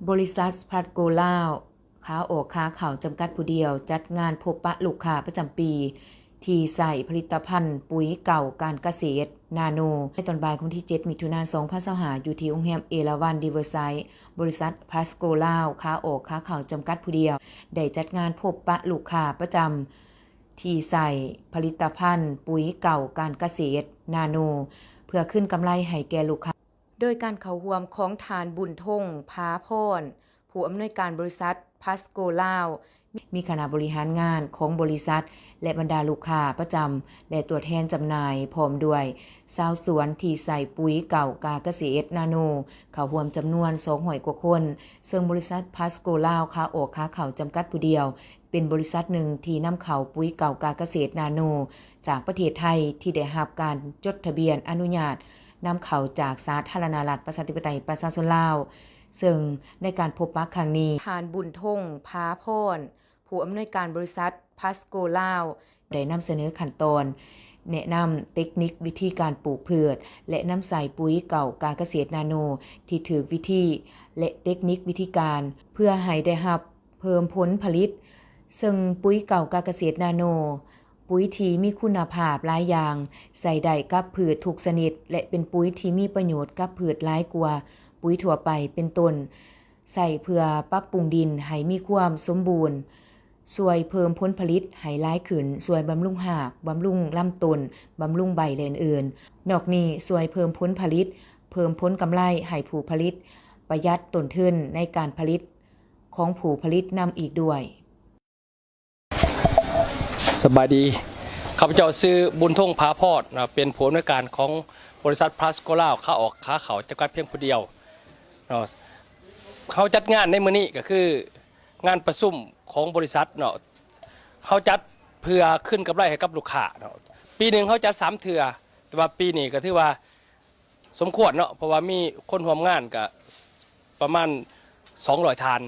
ບໍລິສັດພລັສໂກລາວ ຂາອອກຂາເຂົ້າຈຳກັດຜູ້ດຽວ ຈັດງານພົບປະລູກຄ້າປະຈຳປີ ທີ່ໃຊ້ຜະລິດຕະພັນປຸ໋ຍເກົ່າການກະເສດນາໂນ ໃນຕອນບ່າຍຂອງວັນທີເຈັດ ມິຖຸນາ ສອງພັນຊາວຫ້າ ຢູ່ທີ່ໂຮງແຮມເອລາວັນຣີເວີໄຊ. ບໍລິສັດພລັສໂກລາວ ຂາອອກຂາເຂົ້າຈຳກັດຜູ້ດຽວ ໄດ້ຈັດງານພົບປະລູກຄ້າປະຈຳ ທີ່ໃຊ້ຜະລິດຕະພັນປຸ໋ຍເກົ່າການກະເສດນາໂນ ເພື່ອຄືນກຳໄລໃຫ້ແກ່ລູກຄ້າ ໂດຍການເຂົ້າຮ່ວມຂອງທ່ານ ບຸນທົງ ພາພອນ ຜູ້ອຳນວຍການບໍລິສັດພລັສໂກລາວ, ມີຄະນະບໍລິຫານງານຂອງບໍລິສັດ ແລະ ບັນດາລູກຄ້າປະຈຳ ແລະ ຕົວແທນຈຳໜ່າຍ ພ້ອມດ້ວຍຊາວສວນທີ່ໃຊ້ປຸ໋ຍເກົ່າກາກະເສດນາໂນ ເຂົ້າຮ່ວມຈຳນວນສອງຮ້ອຍກວ່າຄົນ, ເຊິ່ງບໍລິສັດພລັສໂກລາວ ຂາອອກຂາເຂົ້າຈຳກັດຜູ້ດຽວ ເປັນບໍລິສັດໜຶ່ງທີ່ນຳເຂົ້າປຸ໋ຍເກົ່າກາກະເສດນາໂນ ຈາກປະເທດໄທ ທີ່ໄດ້ຮັບການຈົດທະບຽນອະນຸຍາດນຳເຂົ້າຈາກສາທາລະນະລັດປະຊາທິປະໄຕປະຊາຊົນລາວ, ເຊິ່ງໃນການພົບປະຄັ້ງນີ້ ທ່ານ ບຸນທົງ ພາພອນ ຜູ້ອຳນວຍການບໍລິສັດພລັສໂກລາວ ໄດ້ນຳສະເໜີຂັ້ນຕອນ ແນະນຳເຕັກນິກວິທີການປູກພືດ ແລະ ນຳໃຊ້ປຸ໋ຍເກົ່າກາກະເສດນາໂນທີ່ຖືກວິທີ ແລະ ເຕັກນິກວິທີການ ເພື່ອໃຫ້ໄດ້ຮັບ ເພີ່ມຜົນຜະລິດ, ເຊິ່ງປຸ໋ຍເກົ່າກາກະເສດນາໂນ, ປຸ໋ຍທີ່ມີຄຸນນະພາບຫຼາຍຢ່າງ, ໃຊ້ໄດ້ກັບພືດທຸກຊະນິດ ແລະ ເປັນປຸ໋ຍທີ່ມີປະໂຫຍດກັບພືດຫຼາຍກວ່າປຸ໋ຍທົ່ວໄປ, ເປັນຕົ້ນ ໃຊ້ເພື່ອປັບປຸງດິນໃຫ້ມີຄວາມສົມບູນ, ຊ່ວຍເພີ່ມຜົນຜະລິດໃຫ້ຫຼາຍຂຶ້ນ, ຊ່ວຍບຳລຸງຮາກ, ບຳລຸງລຳຕົ້ນ, ບຳລຸງໃບ ແລະ ອື່ນໆ. ນອກນີ້ ຊ່ວຍເພີ່ມຜົນຜະລິດ, ເພີ່ມຜົນກຳໄລໃຫ້ຜູ້ຜະລິດ, ປະຢັດຕົ້ນທຶນໃນການຜະລິດ ຂອງຜູ້ຜະລິດນຳອີກດ້ວຍ. ສະບາຍດີ, ຂ້າພະເຈົ້າຊື່ ບຸນທົງ ພາພອນ ເນາະ, ເປັນຜູ້ອຳນວຍການຂອງບໍລິສັດພລັສໂກລາວ ຂາອອກຂາເຂົ້າຈຳກັດພຽງຜູ້ດຽວເນາະ. ເຮົາຈັດງານໃນມື້ນີ້ກໍຄືງານປະຊຸມຂອງບໍລິສັດເນາະ, ເຮົາຈັດເພື່ອຄືນກຳໄລໃຫ້ກັບລູກຄ້າເນາະ. ປີໜຶ່ງເຮົາຈັດສາມເທື່ອ, ແຕ່ວ່າປີນີ້ກໍຖືວ່າ ສົມຄວນເນາະ, ເພາະວ່າມີຄົນຮ່ວມງານກະປະມານສອງຮ້ອຍທ່ານ,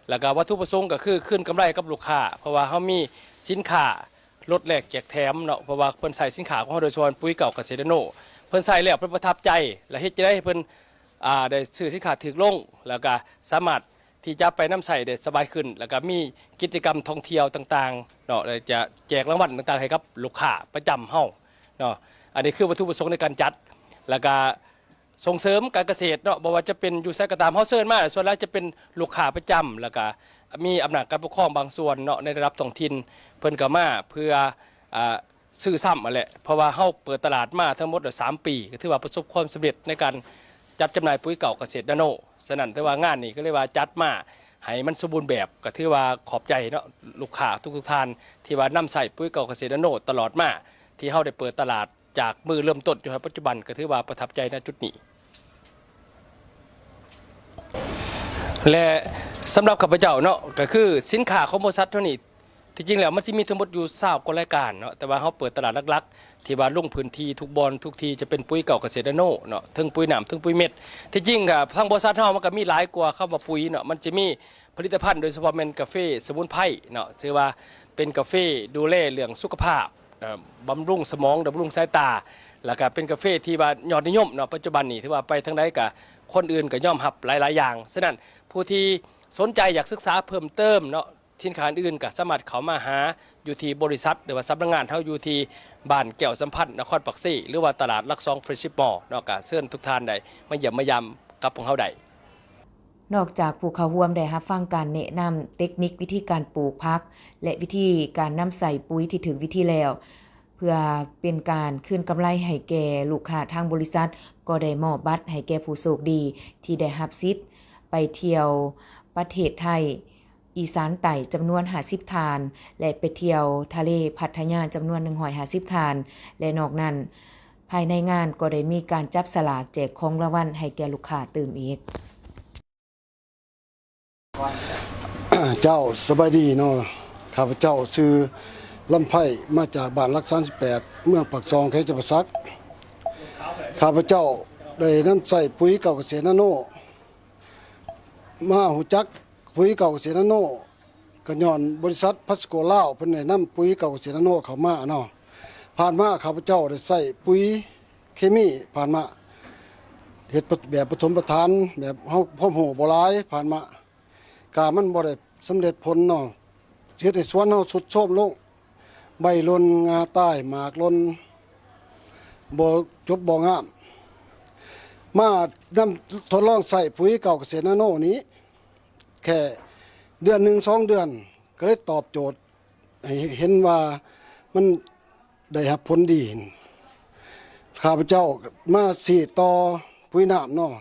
ແລ້ວກະວັດຖຸປະສົງກະຄືຄືນກຳໄລໃຫ້ກັບລູກຄ້າ, ເພາະວ່າເຮົາມີສິນຄ້າລົດແລກແຈກແຖມເນາະ, ເພາະວ່າເພິ່ນໃຊ້ສິນຄ້າຂອງເຮົາໂດຍສະເພາະປຸ໋ຍເກົ່າກະເສດນາໂນ, ເພິ່ນໃຊ້ແລ້ວເພິ່ນປະທັບໃຈ ແລະ ເຮັດຈັ່ງໃດໃຫ້ເພິ່ນ ອ່າ ໄດ້ຊື້ສິນຄ້າຖືກລົງ, ແລ້ວກະສາມາດ ທີ່ຈະໄປນຳໃຊ້ໄດ້ສະບາຍຂຶ້ນ, ແລ້ວກະມີກິດຈະກຳທ່ອງທ່ຽວຕ່າງໆເນາະ, ແລ້ວຈະແຈກລາງວັນຕ່າງໆໃຫ້ກັບລູກຄ້າປະຈຳເຮົາເນາະ. ອັນນີ້ຄືວັດຖຸປະສົງໃນການຈັດ, ແລ້ວກະສົ່ງເສີມການກະເສດເນາະ, ບໍ່ວ່າຈະເປັນຢູ່ໃສກໍຕາມ ເຮົາເຊີນມາ ສ່ວນຫຼາຍຈະເປັນລູກຄ້າປະຈຳ, ແລ້ວກະມີອຳນາດການປົກຄອງບາງສ່ວນເນາະ ໃນລະດັບທ້ອງຖິ່ນ ເພິ່ນກໍມາເພື່ອ ອ່າ ຊື້ຊ້ຳຫັ້ນແຫຼະ, ເພາະວ່າເຮົາເປີດຕະຫຼາດມາທັງໝົດແລ້ວສາມປີ, ກໍຖືວ່າປະສົບຄວາມສຳເລັດໃນການຈັດຈຳໜ່າຍປຸ໋ຍເກົ່າກະເສດນາໂນ. ສະນັ້ນ ຖືວ່າງານນີ້ກໍເລີຍວ່າຈັດມາໃຫ້ມັນສົມບູນແບບ, ກໍຖືວ່າຂອບໃຈເນາະ ລູກຄ້າທຸກໆທ່ານ ທີ່ວ່ານຳໃຊ້ປຸ໋ຍເກົ່າກະເສດນາໂນຕະຫຼອດມາ, ທີ່ເຮົາໄດ້ເປີດຕະຫຼາດຈາກມື້ເລີ່ມຕົ້ນຈົນຮອດປັດຈຸບັນ, ກໍຖືວ່າປະທັບໃຈນະຈຸດນີ້. ແລະ ສຳລັບຂ້າພະເຈົ້າເນາະ, ກໍຄືສິນຄ້າຂອງບໍລິສັດເຮົານີ້ ທີ່ຈິງແລ້ວມັນຊິມີທັງໝົດຢູ່ຊາວກວ່າລາຍການເນາະ, ແຕ່ວ່າເຮົາເປີດຕະຫຼາດຫຼັກໆ ທີ່ວ່າລົງພື້ນທີ່ທຸກບ່ອນທຸກທີ່ ຈະເປັນປຸ໋ຍເກົ່າກະເສດນາໂນເນາະ, ເທິງປຸ໋ຍນ້ຳ ເທິງປຸ໋ຍເມັດ. ທີ່ຈິງກໍທາງບໍລິສັດເຮົາມັນກໍມີຫຼາຍກວ່າຄຳວ່າປຸ໋ຍເນາະ, ມັນຈະມີຜະລິດຕະພັນ ໂດຍສະເພາະແມ່ນກາເຟສະໝຸນໄພເນາະ, ຖືວ່າເປັນກາເຟດູແລເລື່ອງສຸຂະພາບ, ເອີ ບຳລຸງສະໝອງ ແລະ ບຳລຸງສາຍຕາ, ແລ້ວກໍເປັນກາເຟທີ່ວ່າຍອດນິຍົມເນາະ, ປັດຈຸບັນນີ້ຖືວ່າໄປທາງໃດກໍຄົນອື່ນກໍຍອມຮັບຫຼາຍໆຢ່າງ. ສະນັ້ນ ຜູ້ທີ່ສົນໃຈຢາກສຶກສາເພີ່ມເຕີມເນາະ ສິນຄ້າອື່ນໆ ກໍສາມາດເຂົ້າມາຫາຢູ່ທີ່ບໍລິສັດ ຫຼືວ່າສຳນັກງານເຮົາຢູ່ທີ່ບ້ານແກ້ວສຳພັນ ນະຄອນປາກເຊ ຫຼືວ່າຕະຫຼາດຫຼັກສອງ Friendship Mall ເນາະ, ກໍເຊີນທຸກທ່ານໄດ້ມາຢ້ຽມມາຢາມກັບພວກເຮົາໄດ້. ນອກຈາກຜູ້ເຂົ້າຮ່ວມໄດ້ຮັບຟັງການແນະນຳເຕັກນິກວິທີການປູກຜັກ ແລະ ວິທີການນຳໃຊ້ປຸ໋ຍທີ່ຖືກວິທີແລ້ວ ເພື່ອເປັນການຄືນກຳໄລໃຫ້ແກ່ລູກຄ້າ, ທາງບໍລິສັດກໍໄດ້ມອບບັດໃຫ້ແກ່ຜູ້ໂຊກດີທີ່ໄດ້ຮັບສິດໄປທ່ຽວປະເທດໄທ ອີສານໃຕ້ຈຳນວນຫ້າສິບທ່ານ ແລະ ໄປທ່ຽວທະເລພັດທະຍາຈຳນວນໜຶ່ງຮ້ອຍຫ້າສິບທ່ານ ແລະ ນອກນັ້ນ ພາຍໃນງານກໍໄດ້ມີການຈັບສະຫຼາກແຈກຂອງລາງວັນໃຫ້ແກ່ລູກຄ້າຕື່ມອີກ. ເຈົ້າ ສະບາຍດີເນາະ, ຂ້າພະເຈົ້າຊື່ ລຳໄພ ມາຈາກບ້ານຫຼັກສາມສິບແປດ ເມືອງປາກຊ່ອງ ແຂວງຈຳປາສັກ. ຂ້າພະເຈົ້າໄດ້ນຳໃຊ້ປຸ໋ຍເກົ່າກະເສດນາໂນ ມາຮູ້ຈັກປຸ໋ຍເກົ່າກະເສດນາໂນ ກໍຍ້ອນບໍລິສັດພລັສໂກລາວ ເພິ່ນໄດ້ນຳປຸ໋ຍເກົ່າກະເສດນາໂນເຂົ້າມາເນາະ. ຜ່ານມາຂ້າພະເຈົ້າໄດ້ໃຊ້ປຸ໋ຍເຄມີ ຜ່ານມາເຮັດແບບປະຖົມປະຖານ ແບບເຮົາຄວາມຮູ້ບໍ່ຫຼາຍ ຜ່ານມາ ກະມັນບໍ່ໄດ້ສຳເລັດຜົນເນາະ ເຮັດໃຫ້ສວນເຮົາຊຸດໂຊມລົງ ໃບຫຼົ່ນ ງາຕາຍ ໝາກຫຼົ່ນ ບໍ່ຈົບບໍ່ງາມ. ມານຳທົດລອງໃຊ້ປຸ໋ຍເກົ່າກະເສດນາໂນນີ້ ແຄ່ເດືອນໜຶ່ງສອງເດືອນ ກະເລີຍຕອບໂຈດໃຫ້ເຫັນວ່າມັນໄດ້ຮັບຜົນດີ. ຂ້າພະເຈົ້າມາສີດຕໍ່ປຸ໋ຍນ້ຳເນາະ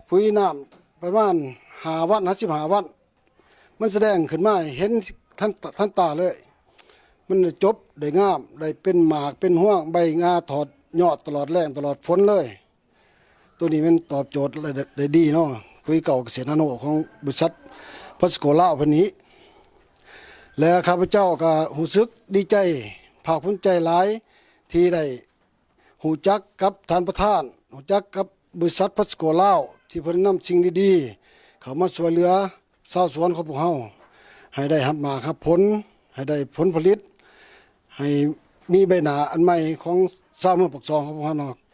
ປຸ໋ຍນ້ຳປະມານຫ້າວັນຫາສິບຫ້າວັນ ມັນສະແດງຂຶ້ນມາໃຫ້ເຫັນທັນ ທັນຕາເລີຍ. ມັນໄດ້ຈົບໄດ້ງາມ ໄດ້ເປັນໝາກເປັນຮວງ ໃບງາຖອດຍອດຕະຫຼອດແລ້ງຕະຫຼອດຝົນເລີຍ. ໂຕນີ້ແມ່ນຕອບໂຈດໄດ້ ໄດ້ດີເນາະ ປຸ໋ຍເກົ່າກະເສດນາໂນຂອງບໍລິສັດພັດສະໂກລາວເພິ່ນນີ້ ແລະ ຂ້າພະເຈົ້າກະຮູ້ສຶກດີໃຈ ພາກພູມໃຈຫຼາຍ ທີ່ໄດ້ຮູ້ຈັກກັບທ່ານປະທານ ຮູ້ຈັກກັບບໍລິສັດພັດສະໂກລາວ ທີ່ເພິ່ນນຳສິ່ງດີໆເຂົ້າມາຊ່ວຍເຫຼືອຊາວສວນຂອງພວກເຮົາ ໃຫ້ໄດ້ຮັບໝາກຮັບຜົນ ໃຫ້ໄດ້ຜົນຜະລິດ ໃຫ້ມີໃບໜ້າອັນໃໝ່ຂອງຊາວເມືອງປາກຊ່ອງຂອງພວກເຮົາເນາະ.